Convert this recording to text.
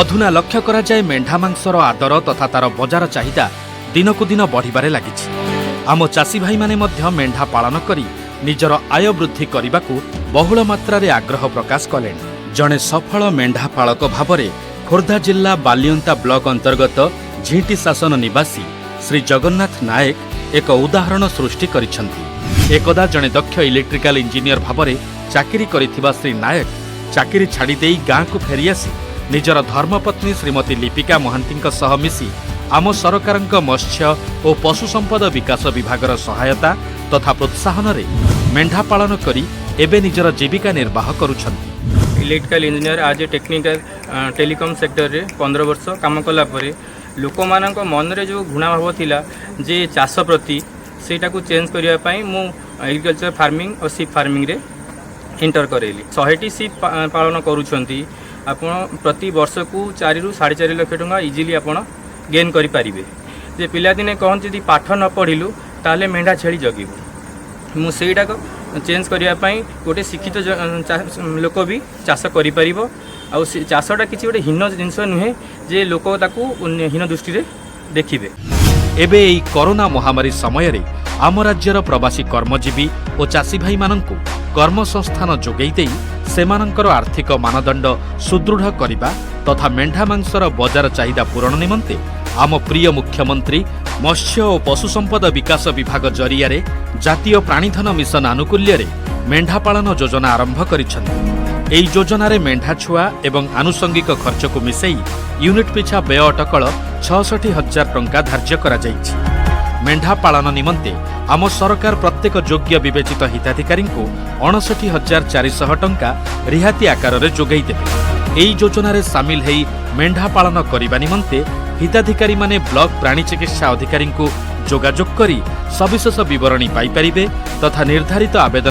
ଅଧୁନା ଲକ୍ଷ୍ୟ କରାଯାଏ, ମେଣ୍ଢା ମାଂସର ଆଦର ତଥା ତାର ବଜାର ଚାହିଦା ଦିନକୁ ଦିନ ବଢ଼ିବାରେ ଲାଗିଛି। ଆମ ଚାଷୀ ଭାଇମାନେ ମଧ୍ୟ ମେଣ୍ଢା ପାଳନ କରି ନିଜର ଆୟ ବୃଦ୍ଧି କରିବାକୁ ବହୁଳ ମାତ୍ରାରେ ଆଗ୍ରହ ପ୍ରକାଶ କଲେଣି। ଜଣେ ସଫଳ ମେଣ୍ଢା ପାଳକ ଭାବରେ ଖୋର୍ଦ୍ଧା ଜିଲ୍ଲା ବାଲିଅନ୍ତା ବ୍ଲକ ଅନ୍ତର୍ଗତ ଝିଣ୍ଟି ଶାସନ ନିବାସୀ ଶ୍ରୀ ଜଗନ୍ନାଥ ନାୟକ ଏକ ଉଦାହରଣ ସୃଷ୍ଟି କରିଛନ୍ତି। ଏକଦା ଜଣେ ଦକ୍ଷ ଇଲେକ୍ଟ୍ରିକାଲ ଇଞ୍ଜିନିୟର ଭାବରେ ଚାକିରି କରିଥିବା ଶ୍ରୀ ନାୟକ ଚାକିରି ଛାଡ଼ିଦେଇ ଗାଁକୁ ଫେରିଆସି ନିଜର ଧର୍ମପତ୍ନୀ ଶ୍ରୀମତୀ ଲିପିକା ମହାନ୍ତିଙ୍କ ସହ ମିଶି ଆମ ସରକାରଙ୍କ ମତ୍ସ୍ୟ ଓ ପଶୁ ସମ୍ପଦ ବିକାଶ ବିଭାଗର ସହାୟତା ତଥା ପ୍ରୋତ୍ସାହନରେ ମେଣ୍ଢା ପାଳନ କରି ଏବେ ନିଜର ଜୀବିକା ନିର୍ବାହ କରୁଛନ୍ତି। Electrical engineer as a technical telecom ସେକ୍ଟରରେ 15 ବର୍ଷ କାମ କଲା ପରେ ଲୋକମାନଙ୍କ ମନରେ ଯେଉଁ ଘୃଣା ଭାବ ଥିଲା ଯେ ଚାଷ ପ୍ରତି, ସେଇଟାକୁ ଚେଞ୍ଜ କରିବା ପାଇଁ ମୁଁ ଏଗ୍ରିକଲଚର ଫାର୍ମିଂ ଓ ସିପ୍ ଫାର୍ମିଂରେ ଏଣ୍ଟର କରେଇଲି। 100ଟି ସିପ୍ ପାଳନ କରୁଛନ୍ତି ଆପଣ, ପ୍ରତି ବର୍ଷକୁ 4ରୁ 4.5 ଲକ୍ଷ ଟଙ୍କା ଇଜିଲି ଆପଣ ଗେନ୍ କରିପାରିବେ। ଯେ ପିଲାଦିନେ କହନ୍ତି, ଯଦି ପାଠ ନ ପଢ଼ିଲୁ ତାହେଲେ ମେଣ୍ଢା ଛେଳି ଜଗିବୁ। ମୁଁ ସେଇଟାକୁ ଚେଞ୍ଜ କରିବା ପାଇଁ ଗୋଟେ ଶିକ୍ଷିତ ଲୋକ ବି ଚାଷ କରିପାରିବ ଆଉ ସେ ଚାଷଟା କିଛି ଗୋଟେ ହୀନ ଜିନିଷ ନୁହେଁ ଯେ ଲୋକ ତାକୁ ହୀନ ଦୃଷ୍ଟିରେ ଦେଖିବେ। ଏବେ ଏହି କରୋନା ମହାମାରୀ ସମୟରେ ଆମ ରାଜ୍ୟର ପ୍ରବାସୀ କର୍ମଜୀବୀ ଓ ଚାଷୀ ଭାଇମାନଙ୍କୁ କର୍ମସଂସ୍ଥାନ ଯୋଗାଇ ଦେଇ ସେମାନଙ୍କର ଆର୍ଥିକ ମାନଦଣ୍ଡ ସୁଦୃଢ଼ କରିବା ତଥା ମେଣ୍ଢା ମାଂସର ବଜାର ଚାହିଦା ପୂରଣ ନିମନ୍ତେ ଆମ ପ୍ରିୟ ମୁଖ୍ୟମନ୍ତ୍ରୀ ମତ୍ସ୍ୟ ଓ ପଶୁ ସମ୍ପଦ ବିକାଶ ବିଭାଗ ଜରିଆରେ ଜାତୀୟ ପ୍ରାଣୀଧନ ମିଶନ ଆନୁକୂଲ୍ୟରେ ମେଣ୍ଢା ପାଳନ ଯୋଜନା ଆରମ୍ଭ କରିଛନ୍ତି। ଏହି ଯୋଜନାରେ ମେଣ୍ଢା ଛୁଆ ଏବଂ ଆନୁଷଙ୍ଗିକ ଖର୍ଚ୍ଚକୁ ମିଶାଇ ୟୁନିଟ୍ ପିଛା ବ୍ୟୟ ଅଟକଳ 66,000 ଟଙ୍କା ଧାର୍ଯ୍ୟ କରାଯାଇଛି। ମେଣ୍ଢା ପାଳନ ନିମନ୍ତେ ଆମ ସରକାର ପ୍ରତ୍ୟେକ ଯୋଗ୍ୟ ବିବେଚିତ ହିତାଧିକାରୀଙ୍କୁ 59,400 ଟଙ୍କା ରିହାତି ଆକାରରେ ଯୋଗାଇ ଦେବେ। ଏହି ଯୋଜନାରେ ସାମିଲ ହେଇ ମେଣ୍ଢା ପାଳନ କରିବା ନିମନ୍ତେ ହିତାଧିକାରୀମାନେ ବ୍ଲକ ପ୍ରାଣୀ ଚିକିତ୍ସା ଅଧିକାରୀଙ୍କୁ ଯୋଗାଯୋଗ କରି ସବିଶେଷ ବିବରଣୀ ପାଇପାରିବେ ତଥା ନିର୍ଦ୍ଧାରିତ ଆବେଦନ